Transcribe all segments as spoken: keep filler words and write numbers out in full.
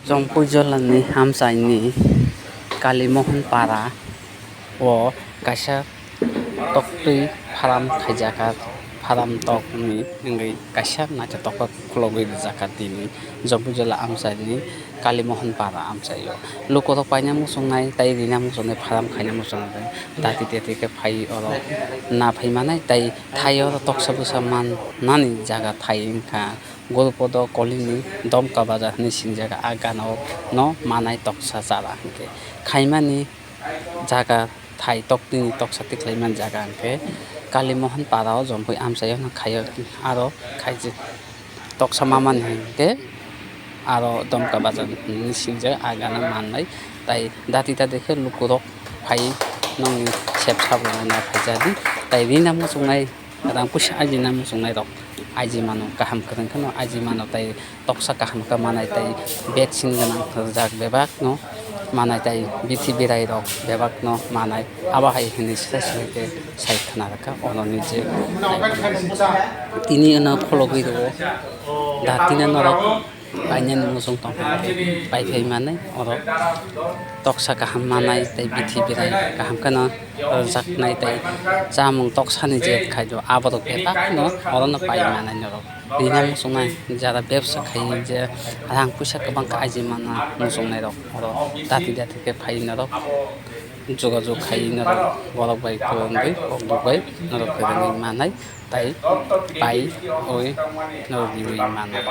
Jompuijolani amchaini Kalimohon para o kaisa toktwi pharam khaijakha, pharam tokni wngwi kaisa naithotok khe khulogwi rwjakha tini Jompuijola amchaini Kalimohon para amchaio. Lukurok paina muchungnai tei rina muchungnai, pharam khaina muchungnai, dati dati khe phai oro na phai manai tei thai oro toksa bwsa mannani jaga thai wngkha. Gurupodo kolini Domka bazar hinwi sinijak, a gana o no manai toksa chara hinkhe khaimani jaga thai toktwini toksa tikhlaimani jaga hinkhe Kalimohon para o Jompui amchaio no khaio, aro khaijak toksa mamani hinkhe aro Domka bazar hinwi sinijak, a gana mannai tai dati dati khe lukurok phai nongni sep sabo no na phaijadi tai rina muchungnai. Rang puisa ajina muchungnai rok aji mano, kaham kwrwng kheno aji mano, tei toksa kaham khe manai, tei vaccine gwnang rwjak bebak no manai, tei bithi birai rok bebak no manai. Abo hai hinwi srai srai khe sai khna rwkha oroni je tini eno phologwi rwo da tini norok. Painani muchung tongkha hinkhe pai phai manai oro toksa kaham manai tei bithi birai kaham kheno rwjaknai tei chamung toksani je khaio aborok bebakno orono pai manai norok rina muchungnai jara bebsa khai je rang puisa kwbang khe aiji mana muchungnai rok oro dati dati khe phai norok jogajog khai norok borok bai kwrwngwi kokduk bai norok kwrwngwi manai. Tai pai oi no riwi mano.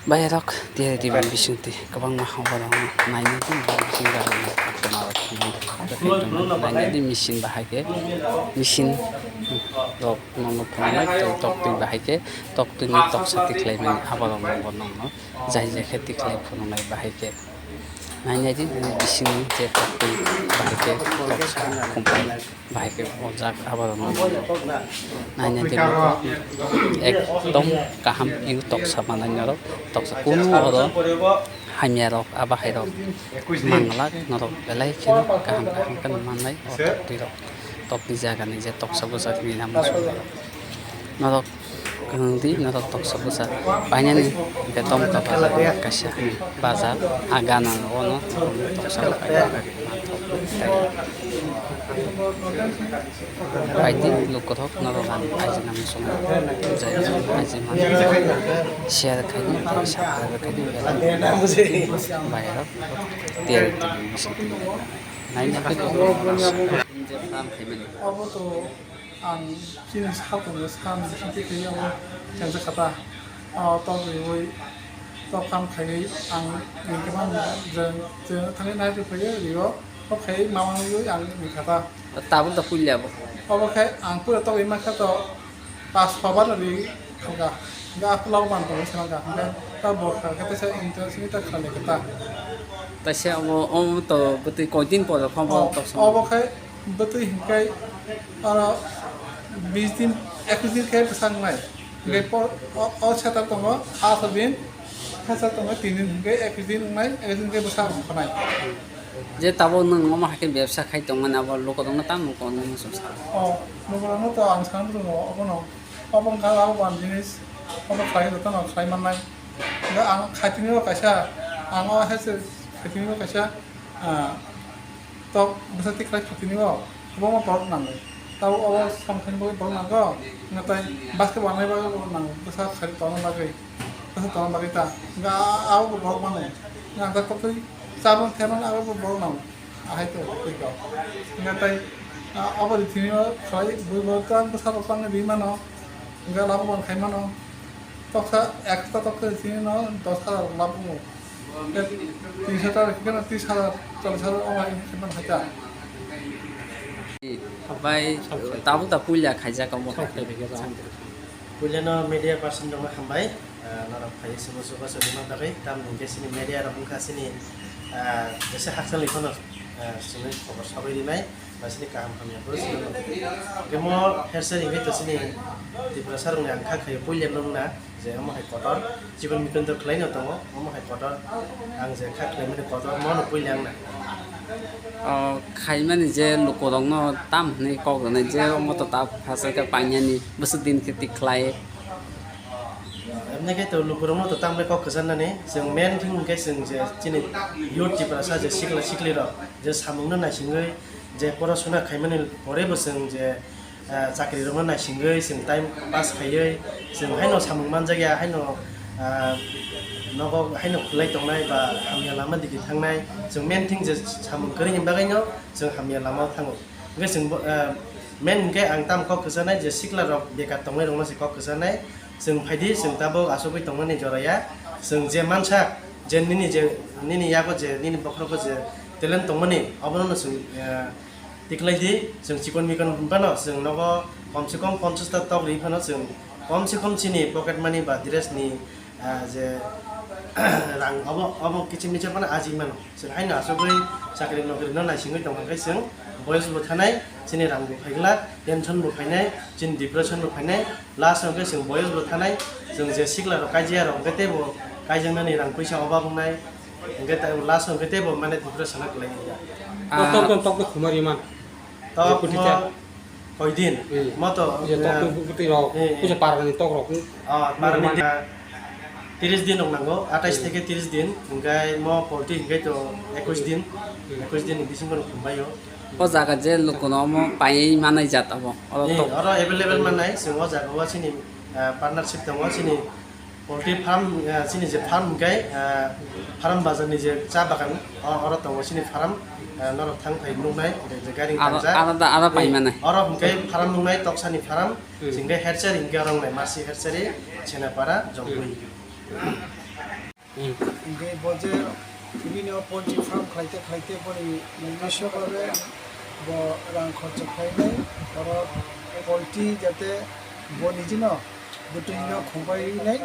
Bayarok tiyari tibini bisingtwi kwbangma hwnba rok naina di bising rok naina di naina di machine bahai khe machine rok nokno phunuknai tei toktwi bahai khe toktwi ni toksa tikhlai mani abo rok nokno jai jai khe tikhlai phunuknai bahai khe. Nainai di nini bisingni je toktwi bahai khe toksa khumpai bahai khe o jak abo rwmani nainai di ekdom kaham view toksa manai norok toksa kunu oro hamya rok abo hai rok manglak norok belai kheno kaham kaham khe manai o toktwi rok. Tokni jaga ni je toksa bwsa rina muchung norok kwrwng di norok toksa bwsa painani hwnkhe Domka bazar kaisa bazar a gana o no toksa paidi lukurok norok rang aijina muchung jai aijima share khaidi tei subscribe khaidi belai bayarok tiyari tongwi muchung naina khe. Abo to ang chini sak tongo, sak ni bisingtwi khe abo chengjak kha ta. O tok riui, tok kam khaiwi ang ringkhe man je, je thangwi nai rw phaiwi rio, tok khaiwi ma manwi ang ringkha ta. Tabuk da puilya bo. Obo khe ang puila tok rimani khe to pas hobar ri kha. Ga pulau ban tong se ga. Ga ta bo kha khe ta se interest ni ta khale khe ta. Ta se abo, omo to bwtwi koi din por kho bo tok. Obo khe bwtwi hinkhe oro bis din, ekus din khe bwsang nai. Hinkhe por o, o seta tongo, aso din, khe sa tongo tin din, hinkhe ekus din wngnai, ekus din khe bwsa ongkha nai. Je tabuk nwng omo hai khe bebsa khai tongmani abo lukurokno tamo kok nung muchung sa. O lukurokno to ang sana muchungo, obono, obo wngkha laboban jinis, obo khlai jotono khlai mannai. Hinkhe ang khaitini o kaisa, ang o hai se khaitini o kaisa, ah, tok bwsa tikhlai khaitini o, kwbangma borok nango. Tabuk obo samsani bagwi borok nango, natai basketball nai bagwi borok nango, bwsa khairi tongna bagwi, bwsa tongna bagwi ta. Hinkhe a, a, abo borok mano. Hinkhe ang ta koktwi chabang thaiman abo borok nango. Ahai to twi kok. Hinkhe tai, a, abo ri thini o khlai bui bo tang bwsa rok tang ri mano. Hinkhe labo ban khai mano. Toksa ekta toksa ri thini no dos hajar labo. Tei tris hajar khe no tris hajar, chollis hajar o hai khe man hai ta. Bai tabuk ta puila khaijak omo. Puilano media person rokno hambai, ah, norok phai simo suba subi no bagwi, tamni hwnkhe chini media rok wngkha chini, ah, jesa hakchalni phano, ah, chini khobor sabai rinai, ba chini kaham hamya phano chini rw. Hwnkhe mo hersari hwnkhe to chini Tiprasa rokni ang kha khaio puila nung na je omo hai kotor. Chikon mikon to khlai no tongo, omo hai kotor. Ang je kha khlai mani kotor, mo no puila ang na. O, khaimani je lukurokno tam hwnwi kok rwnai, je omo to ta phasaikhe painani, bwswk din khe tikhlai. Em, Hwnkhe to lukurokno to tamle kok kwcharnani, chwng main thing hwnkhe chwng je chini youth Tiprasa je sikla siklirok je samungno naisingwi je porosona khaimani porebo chwng je, ah, chakrirokno naisingwi chwng time pass khaiwi chwng haino samung manjakya, haino, ah, nogo haino khwlai tongnai ba hamya lama digi thangnai, chwng main thing je samung kwrwini bagwino chwng hamya lamao thango. Hwnkhe chwng bo, ah, main hwnkhe ang tamo kok kwcharnai je siklarok bekar tongnairokno se kok kwcharnai. Chwng phaidi, chwng tabuk achugwi tongmani joraya. Chwng je mansa, je nini je, nini yago je, nini bokhorogo je talent tongmani, obono no chwng, eh, tiklai di. Chwng chikon mikon phano chwng nogo kom se kom ponchash ta tok ri phano chwng kom se kom chini pocket money ba dress ni, eh, je rang obo, obo kiching miching phano aji mano. Chwng haino achugwi chakri nokri no naisingwi tongkha khe chwng boyos bo thanai, chini rang bo phaiglak, tension bo phainai, chini depression bo phainai, last hwnkhe chwng boyos bo thanai, chwng je sikla rok kaijia rok hwnkhe teibo kaijaknani rang puisa obab wngnai, hwnkhe tei last hwnkhe teibo mane depression o kwlai nai ya. Tok tok tok tok khumari man. Tok Deputy mo Chair. Koidin? Hmm. Mo to, je tok eh, twi rok, eh, eh. Puisa parani tok rok. Ah, parani Normal. Tiris din rok nango, atais Hmm. theke tiris din, hwnkhe mo polti hwnkhe to ekwis din, Hmm. ekwis din ni bisingo rok khumbai o. O jaga je lukuno omo paiwi manai jat abo, oro Eh, tok. Oro available Hmm. manai, chwng o jaga o chini, ah, partnership tongo, chini Poultry farm, ah, chini je farm hwnkhe, ah, farm bazar ni je cha bagan, o, oro tongo chini farm, ah, norok thang phai nuknai, je gairing Aro, tangjak. Aro da, aro pai Eh, manai. Oro hwnkhe farm nuknai, toksani farm, Hmm. hwnkhe hatchery hwnkhe oro wngnai, Mercy hatchery, Chenapara, Jongpui. Hmm. Hwnkhe bo je bini o poultry farm khlaite khlaite boni mungsa babe bo rang khorcha khlainai, oro poultry jate bo nijino bwtwino khumbainai,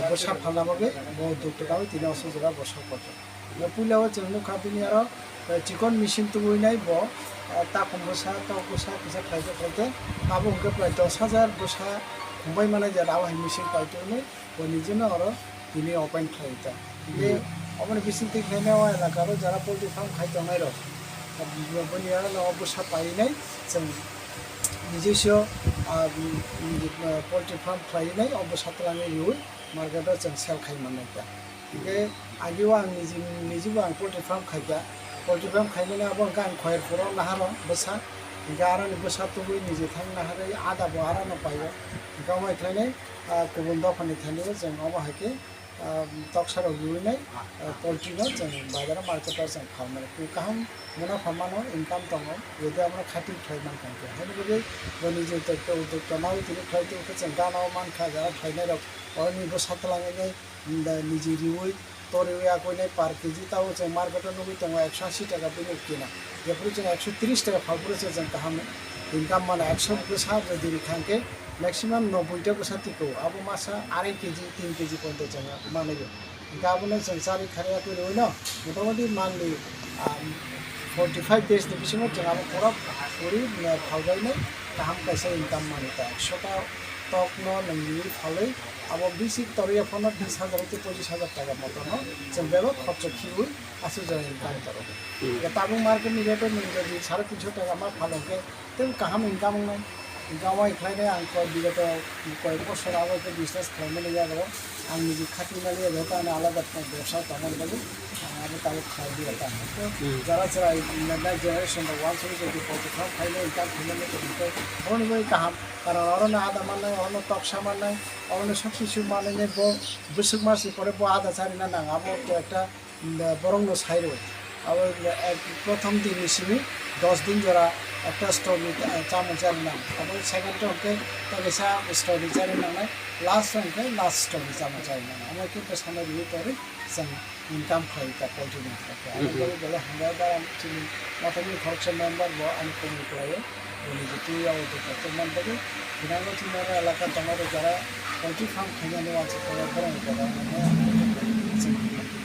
bwsa phalna bagwi bo doctor tangwi tini aswk jaga bwsa kotor. Puila o chwng nukha bini aro, eh, chikon machine tubui nai bo, eh, takhum bwsa, tok bwsa kisa khlaite khlaite abo hwnkhe prai dos hajar bwsa khumbai manai jat abo hai machine pai tubui nai bo nijino oro tini open khlai ta. Hwnkhe Hmm. oboni bisingtwi khlainai o elaka o jara poultry farm khai tongnai rok, boni aro no bwsa painai chwng nijisyo, ah, poultry farm khlainai o bwsa twlangwi riui market o chwng sell khai mannai ta. Hwnkhe agio ang niji, nijibo ang poultry farm khaikha. Poultry farm khaimani abo hwnkhe ang Khoyerpuro naharo bwsa. Hwnkhe aroni bwsa tubui niji thang naharwi ada bo arano paio. Hwnkhe omo khlainai, ah, kubun dophani thanio chwng omo hai khe, ah, toksa rok riui nai, ah, poultry no chwng bazar o market o chwng phalmani. Twi kaham munapha mano, income tongo, jodi abono khati khlai mankha hwnkhe. Haini bagwi bo niji uddokta, uddokta naui tini khlai tongkhe chwng gana o mankha, jara khlainai rok oroni bwsa twlangwi nai, nda niji riui, toriui akwinai per kg tao chwng market o nugui tongo ekso asi taka bini kina. Jephuru chwng ekso tris taka phalphuru se chwng kaham income mano, ekso bwsa jodi rikha hwnkhe maximum noboi ta bwsa tiko, abo masa arai kg, tin kg poito chwng manwi. Hwnkhe abono chwng chari kharwi akwinai no motamoti monthly, ah, forty five days ni bisingo chwng abo khorok khuri, ah, phalbainai kaham kaisa income manwi ta. Ekso ta tokno nang riui phalwi abo bisi torya phano bis hajar tei pochis hajar taka motono chwng bebak khorcho khiui aswk jora income toro. Hmm. Ya tabuk market ni rate o nwng jodi sare tinso taka ma phalo khe tei kaham income wngnai. Income wai khlainai ang koi bigoto koi bosor abo khe business khlaimani yago ang niji khati mali yago ta ani alada bebsa tongmani bagwi ang abo tabuk khlai di ta. Hmm. Jara chwrai next generation rok wansugwi jodi poultry farm khlainai income khlainani tongkhe aboni bagwi kaham. Karon orono ada mannai, orono toksa mannai, orono sob kisu manwi bo bwswk masni pore bo ada charina nang abo to ekta, mm, borokno sai rw. Abo, eh, prothom din ni simi dos din jora ekta store ni, eh, chamung charwi nang. Abo second to hwnkhe ta kaisa store ni charwi nangnai, last hwnkhe last store ni chamung charwi nangnai. Abo khe bwsano riui torwi chwng income khlai ta poultry ni khlai khe. Abo Mhm. bagwi belai hamya da chini mothani khoroksa member bo ani komui khlaio. Boni je twi abo to kotor man bagwi, binango chini oro elaka tongo ro jara poultry farm khainani uansuk tongo borok ni jaga mane chwng